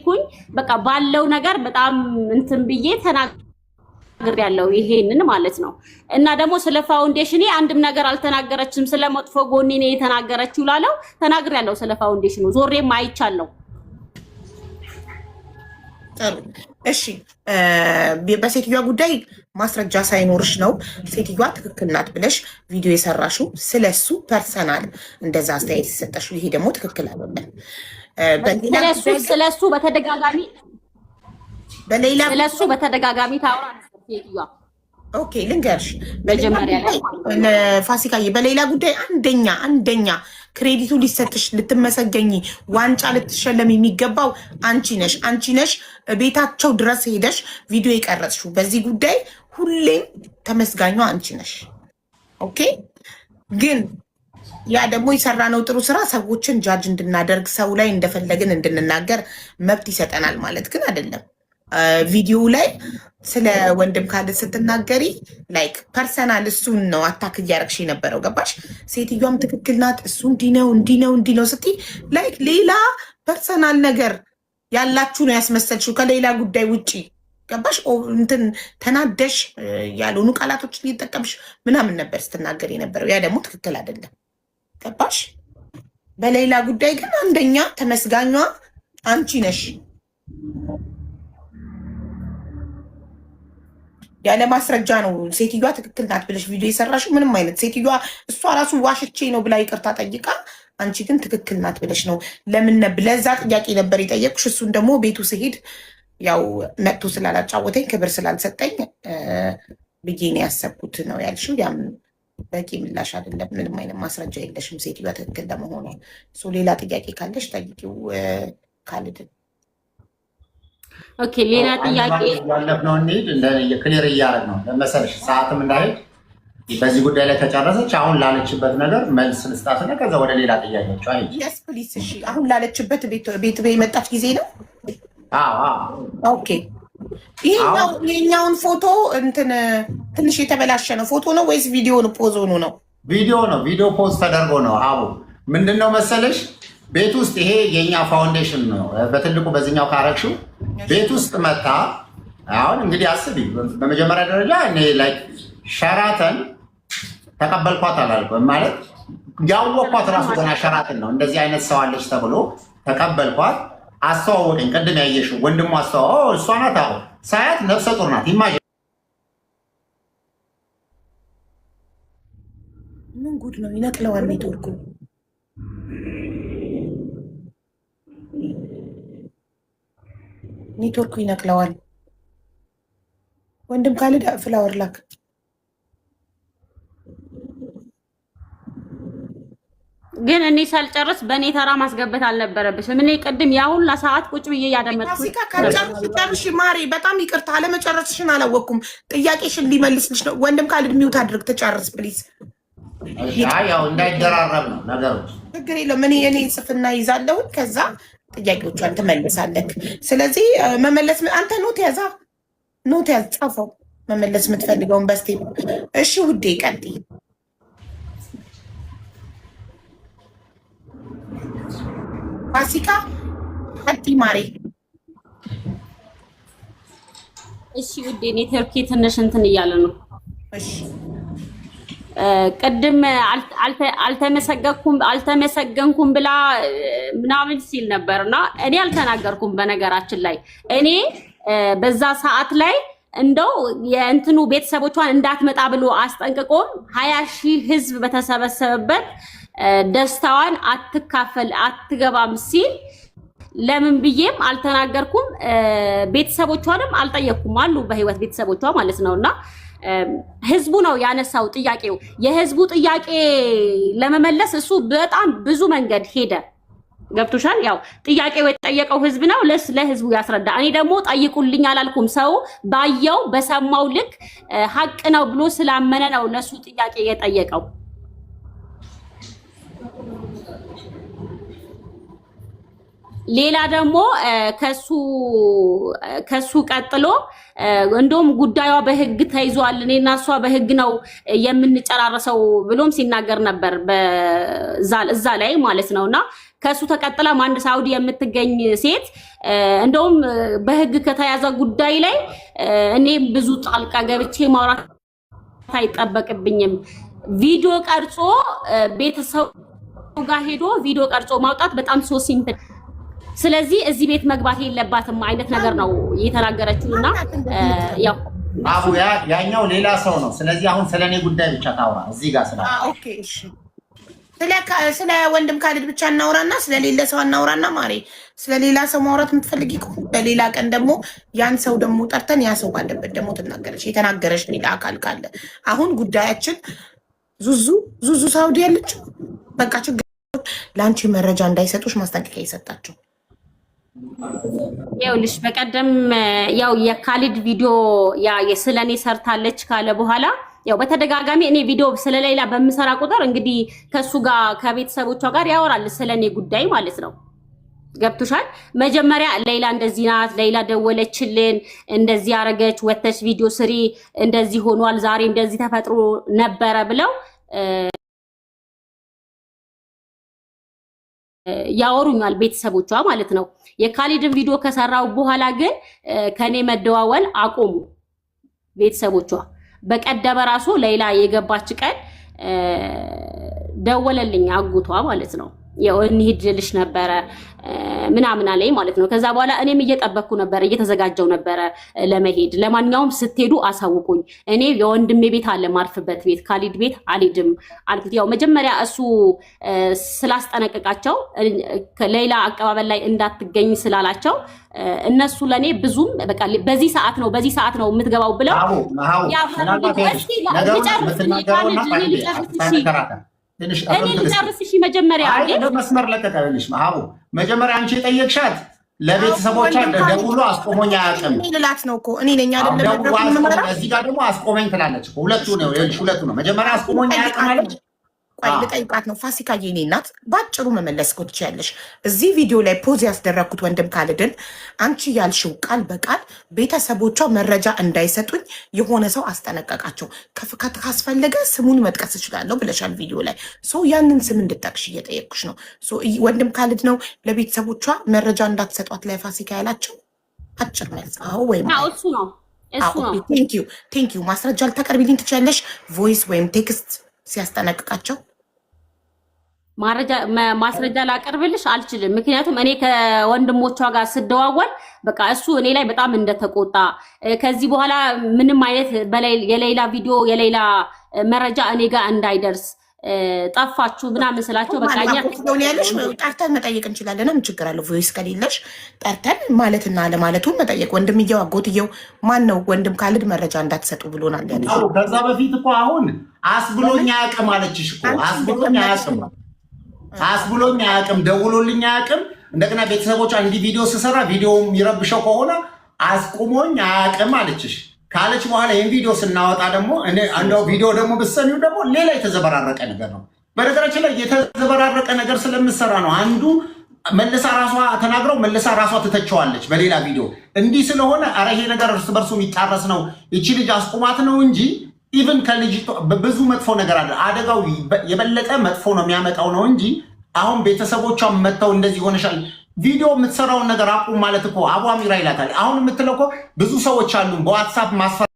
ስለሄድኩኝ በቃ ባለው ነገር በጣም እንትን ብዬ ተናግሬያለሁ። ይሄንን ማለት ነው። እና ደግሞ ስለ foundation ኤ አንድም ነገር አልተናገረችም። ስለ መጥፎ ጎኔ ነው የተናገረችው ላለው ተናግሬያለሁ። ስለ foundation ኑ ዞሬም አይቻለሁ። ጥሩ እሺ። በሴትዮዋ ጉዳይ ማስረጃ ሳይኖርሽ ነው ሴትዮዋ ትክክል ናት ብለሽ ቪዲዮ የሰራሽው፣ ስለሱ personal እንደዛ አስተያየት የሰጠሽው። ይሄ ደግሞ ትክክል አይደለም። በሌላ ስለሱ ስለሱ በተደጋጋሚ በሌላ ስለሱ በተደጋጋሚ ታወራ ነበር ሴትዮዋ። Okay ልንገርሽ፣ በሌላ መጀመሪያ ላይ ጉዳይ ፋሲካዬ፣ በሌላ ጉዳይ አንደኛ credit ኡ ሊሰጥሽ፣ ልትመሰገኝ፣ ዋንጫ ልትሸለም የሚገባው አንቺ ነሽ። አንቺ ነሽ ቤታቸው ድረስ ሄደሽ ቪዲዮ የቀረጽሽው። በዚህ ጉዳይ ሁሌም ተመስጋኟ አንቺ ነሽ። Okay ግን ያ ደግሞ የሰራነው ጥሩ ስራ ሰዎችን ጃጅ እንድናደርግ፣ ሰው ላይ እንደፈለግን እንድንናገር መብት ይሰጠናል ማለት ግን አይደለም። ቪዲዮ ላይ ስለ ወንድም ካለ ስትናገሪ like personal እሱን ነው attack እያደረግሽ የነበረው፣ ገባሽ? ሴትዮዋም ትክክል ናት፣ እሱ እንዲህ ነው፣ እንዲህ ነው፣ እንዲህ ነው ስትይ like ሌላ personal ነገር ያላችሁ ነው ያስመሰልሽው ከሌላ ጉዳይ ውጪ፣ ገባሽ? እንትን ተናደሽ ያልሆኑ ቃላቶችን እየጠቀምሽ ምናምን ነበር ስትናገር የነበረው። ያ ደግሞ ትክክል አይደለም። ገባሽ? በሌላ ጉዳይ ግን አንደኛ ተመስጋኟ አንቺ ነሽ። ያለ ማስረጃ ነው ሴትዮዋ ትክክል ናት ብለሽ ቪዲዮ የሰራሽው። ምንም አይነት ሴትዮዋ እሷ ራሱ ዋሽቼ ነው ብላ ይቅርታ ጠይቃ፣ አንቺ ግን ትክክል ናት ብለሽ ነው። ለምን ለዛ ጥያቄ ነበር የጠየቅኩሽ። እሱን ደግሞ ቤቱ ስሄድ ያው መጥቶ ስላላጫወተኝ፣ ክብር ስላልሰጠኝ ብዬ ነው ያሰብኩት ነው ያልሽው። ያም በቂ ምላሽ አይደለም። ምንም አይነት ማስረጃ የለሽም ሴትዮዋ ትክክል ለመሆኗ። ሌላ ጥያቄ ካለሽ ጠይቂው ካልድን። Okay ሌላ ጥያቄ። ያለፍነው እንሂድ፣ clear እያደረግ ነው መሰለሽ፣ ሰዓትም እንዳይሄድ። በዚህ ጉዳይ ላይ ከጨረሰች አሁን ላለችበት ነገር መልስ ልስጣትና ከዛ ወደ ሌላ ጥያቄዎች አይሄድ። Yes please። እሺ አሁን ላለችበት ቤት የመጣች ጊዜ ነው። Okay ይሄኛውን ፎቶ እንትን ትንሽ የተበላሸ ነው። ፎቶ ነው ወይስ ቪዲዮ ነው? Pause ሆኖ ነው? ቪዲዮ ነው። ቪዲዮ pause ተደርጎ ነው። አቡ ምንድን ነው መሰለሽ፣ ቤት ውስጥ ይሄ የኛ foundation ነው። በትልቁ በዚህኛው ካረግሽው ቤት ውስጥ መታ። አሁን እንግዲህ አስቢ፣ በመጀመሪያ ደረጃ እኔ like ሸራተን ተቀበልኳት አላልኩም፣ ማለት ያወቅኳት ራሱ ገና ሸራተን ነው። እንደዚህ አይነት ሰው አለች ተብሎ ተቀበልኳት። አስተዋወቀኝ። ቅድም ያየሽው ወንድሙ እሷ ናት። አሁን ሳያት ነፍሰ ጡር ናት። Imagine። ምን ጉድ ነው? ይነቅለዋል ኔትወርኩ። ኔትወርኩ ይነቅለዋል። ወንድም ካልድ flower ላክ። ግን እኔ ሳልጨርስ በእኔ ተራ ማስገባት አልነበረብሽም። እኔ ቅድም ያ ሁላ ሰዓት ቁጭ ብዬ እያደመጥኩ ፋሲካ ከጨርሽ ጨርሽ። ማሬ በጣም ይቅርታ አለመጨረስሽን አላወቅኩም። ጥያቄሽን ሊመልስልሽ ነው። ወንድም ካልድ mute አድርግ ትጨርስ please። ያው እንዳይደራረብ ነው ነገሮች። ችግር የለውም። እኔ ጽፍና ይዛለሁኝ፣ ከዛ ጥያቄዎቿን ትመልሳለህ። ስለዚህ መመለስ አንተ note ያዛ፣ note ያዝ፣ ጻፈው መመለስ የምትፈልገውን በ step። እሺ ውዴ ቀጥይ። ፋሲካ ቀጥይ ማሬ። እሺ ውዴ፣ ኔትወርኬ ትንሽ እንትን እያለ ነው። እሺ። ቅድም አልተመሰገንኩም ብላ ምናምን ሲል ነበር እና እኔ አልተናገርኩም። በነገራችን ላይ እኔ በዛ ሰዓት ላይ እንደው የእንትኑ ቤተሰቦቿን እንዳትመጣ ብሎ አስጠንቅቆም 20,000 ህዝብ በተሰበሰበበት ደስታዋን አትካፈል አትገባም ሲል ለምን ብዬም አልተናገርኩም። ቤተሰቦቿንም አልጠየቅኩም፣ አሉ በህይወት ቤተሰቦቿ ማለት ነው። እና ህዝቡ ነው ያነሳው ጥያቄው። የህዝቡ ጥያቄ ለመመለስ እሱ በጣም ብዙ መንገድ ሄደ። ገብቶሻል? ያው ጥያቄው የጠየቀው ህዝብ ነው፣ ለህዝቡ ያስረዳ። እኔ ደግሞ ጠይቁልኝ አላልኩም። ሰው ባየው በሰማው ልክ ሀቅ ነው ብሎ ስላመነ ነው ለሱ ጥያቄ የጠየቀው። ሌላ ደግሞ ከሱ ቀጥሎ እንደውም ጉዳዩዋ በህግ ተይዟል፣ እኔና እሷ በህግ ነው የምንጨራረሰው ብሎም ሲናገር ነበር እዛ ላይ ማለት ነው። እና ከእሱ ተቀጥላም አንድ ሳውዲ የምትገኝ ሴት እንደውም በህግ ከተያዘ ጉዳይ ላይ እኔ ብዙ ጣልቃ ገብቼ ማውራት አይጠበቅብኝም። ቪዲዮ ቀርጾ ቤተሰቡ ጋር ሄዶ ቪዲዮ ቀርጾ ማውጣት በጣም so simple። ስለዚህ እዚህ ቤት መግባት የለባትም አይነት ነገር ነው የተናገረችው። እና ያው አቡ ያኛው ሌላ ሰው ነው። ስለዚህ አሁን ስለ እኔ ጉዳይ ብቻ ታውራ እዚህ ጋር ስለ Okay፣ እሺ፣ ስለ ወንድም ካሊድ ብቻ እናውራና ስለሌለ ሰው አናውራና። ማሬ፣ ስለሌላ ሰው ማውራት የምትፈልጊ ከሆነ በሌላ ቀን ደግሞ ያን ሰው ደግሞ ጠርተን ያ ሰው ባለበት ደግሞ ትናገረች የተናገረች ሌላ አካል ካለ። አሁን ጉዳያችን ዙዙ ዙዙ ሳውዲ ያለችው በቃ ችግር ለአንቺ መረጃ እንዳይሰጡሽ ማስጠንቀቂያ የሰጣቸው። ይኸውልሽ፣ በቀደም ያው የካሊድ ቪዲዮ ያ ስለኔ ሰርታለች ካለ በኋላ ያው በተደጋጋሚ እኔ ቪዲዮ ስለሌላ በምሰራ ቁጥር እንግዲህ ከሱ ጋር ከቤተሰቦቿ ጋር ያወራል ስለኔ ጉዳይ ማለት ነው። ገብቶሻል? መጀመሪያ ሌይላ እንደዚህ ናት፣ ሌይላ ደወለችልን፣ እንደዚህ አረገች፣ ወተሽ ቪዲዮ ስሪ፣ እንደዚህ ሆኗል፣ ዛሬ እንደዚህ ተፈጥሮ ነበረ ብለው ያወሩኛል ቤተሰቦቿ ማለት ነው። የካሊድን ቪዲዮ ከሰራው በኋላ ግን ከኔ መደዋወል አቆሙ ቤተሰቦቿ። በቀደመ ራሱ ሌይላ የገባች ቀን ደወለልኝ አጎቷ ማለት ነው። ያው እንሂድ ልልሽ ነበረ ምናምን አለኝ ማለት ነው። ከዛ በኋላ እኔም እየጠበቅኩ ነበረ፣ እየተዘጋጀው ነበረ ለመሄድ። ለማንኛውም ስትሄዱ አሳውቁኝ፣ እኔ የወንድሜ ቤት አለ ማርፍበት ቤት፣ ካሊድ ቤት አልሄድም አልኩት። ያው መጀመሪያ እሱ ስላስጠነቀቃቸው፣ ሌላ አቀባበል ላይ እንዳትገኝ ስላላቸው እነሱ ለእኔ ብዙም በቃ በዚህ ሰዓት ነው በዚህ ሰዓት ነው የምትገባው ብለው እኔ ልጨርስ። እሺ መጀመሪያ መስመር ለቀቀልሽ። ሀቡ፣ መጀመሪያ አንቺ የጠየቅሻት ለቤተሰቦቿ ደውሎ አስቆሞኝ አያውቅም ልላት ነው እኮ እኔ ነኝ አይደለም። እዚህ ጋር ደግሞ አስቆመኝ ትላለች። ሁለቱ ነው ሁለቱ ነው። መጀመሪያ አስቆሞኝ አያውቅም አለች። ቆይ ልጠይቃት ነው። ፋሲካ የኔ እናት፣ ባጭሩ መመለስ እኮ ትችያለሽ። እዚህ ቪዲዮ ላይ pause ያስደረግኩት ወንድም ካልድን አንቺ ያልሽው ቃል በቃል ቤተሰቦቿ መረጃ እንዳይሰጡኝ የሆነ ሰው አስጠነቀቃቸው፣ ካስፈለገ ስሙን መጥቀስ እችላለሁ ብለሻል ቪዲዮ ላይ። So ያንን ስም እንድጠቅሽ እየጠየቅኩሽ ነው። ወንድም ካልድ ነው ለቤተሰቦቿ መረጃ እንዳትሰጧት ለፋሲካ ያላቸው? አጭር መልስ አዎ ወይም እሱ ነው እሱ ነው። Thank you, thank you። ማስረጃ ልታቀርቢልኝ ትችያለሽ? Voice ወይም text ሲያስጠነቅቃቸው። ማስረጃ ላቀርብልሽ አልችልም። ምክንያቱም እኔ ከወንድሞቿ ጋር ስደዋወል በቃ እሱ እኔ ላይ በጣም እንደተቆጣ፣ ከዚህ በኋላ ምንም አይነት የሌላ ቪዲዮ የሌላ መረጃ እኔ ጋር እንዳይደርስ፣ ጠፋችሁ ምናምን ስላቸው በቃ እኛ ያለሽ ጠርተን መጠየቅ እንችላለን። ምን ችግር አለው? Voice ከሌለሽ ጠርተን ማለትና አለማለቱን መጠየቅ። ወንድምየው አጎትየው ማን ነው? ወንድም ካልድ መረጃ እንዳትሰጡ ብሎናል ያለሽ። ከዛ በፊት እኮ አሁን አስብሎኝ አያውቅም አለችሽ እኮ። አስብሎኝ አያውቅም፣ አስብሎኝ አያውቅም፣ ደውሎልኝ አያውቅም። እንደገና ቤተሰቦቿ እንዲህ ቪዲዮ ስሰራ ቪዲዮ የሚረብሸው ከሆነ አስቁሞኝ አያውቅም አለችሽ። ካለች በኋላ ይህን ቪዲዮ ስናወጣ ደግሞ እንደው ቪዲዮ ደግሞ ብትሰሚው ደግሞ ሌላ የተዘበራረቀ ነገር ነው። በነገራችን ላይ የተዘበራረቀ ነገር ስለምሰራ ነው። አንዱ መልሳ ራሷ ተናግረው መልሳ ራሷ ትተቸዋለች በሌላ ቪዲዮ። እንዲህ ስለሆነ ኧረ ይሄ ነገር እርስ በርሱ የሚጣረስ ነው፣ ይቺ ልጅ አስቁማት ነው እንጂ even ከልጅ ብዙ መጥፎ ነገር አለ። አደጋው የበለጠ መጥፎ ነው የሚያመጣው ነው እንጂ አሁን ቤተሰቦቿን መጥተው እንደዚህ ሆነሻል ቪዲዮ የምትሰራውን ነገር አቁም ማለት እኮ አቡ አሚራ ይላታል። አሁን የምትለው እኮ ብዙ ሰዎች አሉ በ WhatsApp ማስፈ